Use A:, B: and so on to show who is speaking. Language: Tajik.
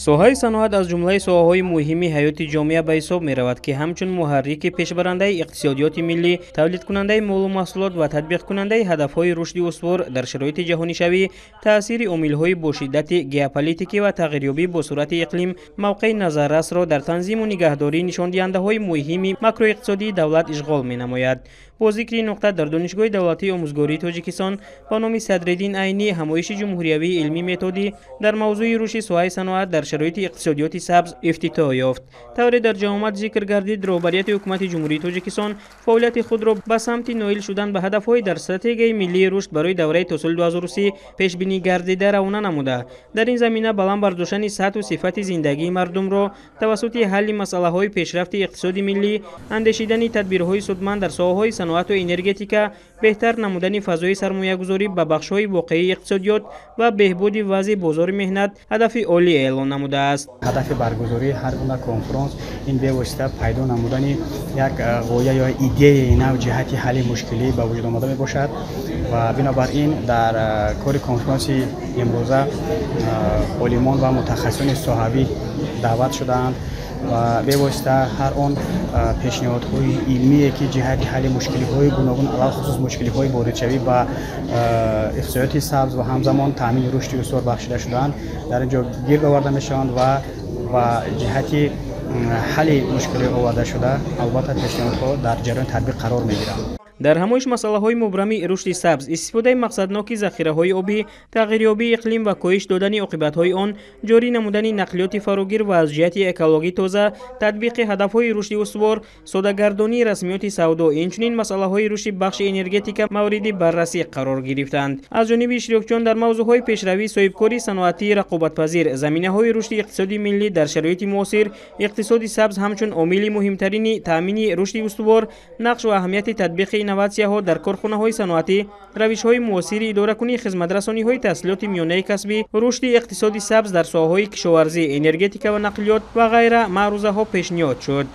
A: Соҳаи саноат аз ҷумлаи соҳаҳои муҳими ҳаёти ҷомеа ба ҳисоб меравад, ки ҳамчун муҳаррики пешбарандаи иқтисодиёти миллӣ, тавлидкунандаи молу маҳсулот ва татбиқкунандаи ҳадафҳои рушди устувор дар шароити ҷаҳонишавӣ, таъсири омилҳои бо шиддати геополитикӣ ва тағйирёбӣ бо суръати иқлим мавқеи назаррасро дар танзиму нигаҳдории нишондиҳандаҳои муҳими макроиқтисодии давлат ишғол менамояд. Бо зикри нуқта дар Донишгоҳи давлатии омӯзгории Тоҷикистон ба номи Садриддин Айнӣ ҳамоиши ҷумҳуриявии илмӣ методӣ дар мавзӯи рушди соҳаи саноат дар шароити иқтисодиёти сабз ифтитоҳ ёфт. Тавре дар ҷамъомад зикр гардид, роҳбарияти ҳукумати Ҷумҳурии Тоҷикистон фаъолияти худро ба самти ноил шудан ба ҳадафҳои дар стратегияи миллии рушд барои давраи то соли 2030 пешбинӣ гардида равона намуда, дар ин замина баланд бардоштани сатҳу сифати зиндагии мардумро тавассути ҳалли масъалаҳои пешрафти иқтисоди миллӣ, андешидани тадбирҳои судманд дар соҳаҳои саноату энергетика, беҳтар намудани фазои сармоягузорӣ ба бахшҳои воқеии иқтисодиёт ва беҳбуди вазъи бозори меҳнат ҳадафи олӣ эълон намудааст.
B: Ҳадафи баргузории ҳар гуна конфронс ин бевосита пайдо намудани як ғоя ё идеяи нав ҷиҳати ҳалли мушкилӣ ба вуҷуд омада мебошад ва бинобар ин дар кори конфронси имрӯза олимон ва мутахассисони соҳавӣ даъват шудаанд ва бевосита ҳар он пешниҳодҳои илмие, ки ҷиҳати ҳалли мушкилиҳои гуногун, алалхусус мушкилиҳои воридшавӣ ба иқтисодиёти сабз ва ҳамзамон таъмини рушди устувор бахшида шудаанд, дар ин ҷо гирд оварда мешаванд ва ҷиҳати ҳалли мушкилиҳо овардашуда албатта пешниҳодҳо дар ҷараёни татбиқ қарор мегиранд.
A: Дар ҳамоиш масъалаҳои мубрами рушди сабз, истифодаи мақсадноки захираҳои обӣ, тағйирёбии иқлим ва коҳиш додани оқибатҳои он, ҷорӣ намудани нақлиёти фарогир ва аз ҷиҳати экологӣ тоза, татбиқи ҳадафҳои рушди устувор, содагардонии расмиёти савдо, инчунин масъалаҳои рушди бахши энергетика мавриди баррасӣ қарор гирифтанд. Аз ҷониби иштирокчиён дар мавзӯъҳои пешравии соҳибкории саноатии рақобатпазир, заминаҳои рушди иқтисоди миллӣ дар шароити муосир, иқтисоди сабз ҳамчун омили муҳимтарини таъмини рушди устувор, нақш ва аҳамияти татбиқи инноватсияҳо дар корхонаҳои саноатӣ, равишҳои муосири идоракунии хизматрасониҳои таҳсилоти миёнаи касбӣ, рушди иқтисоди сабз дар соҳаҳои кишоварзӣ, энергетика ва нақлиёт ва ғайра маърузаҳо пешниҳод шуд.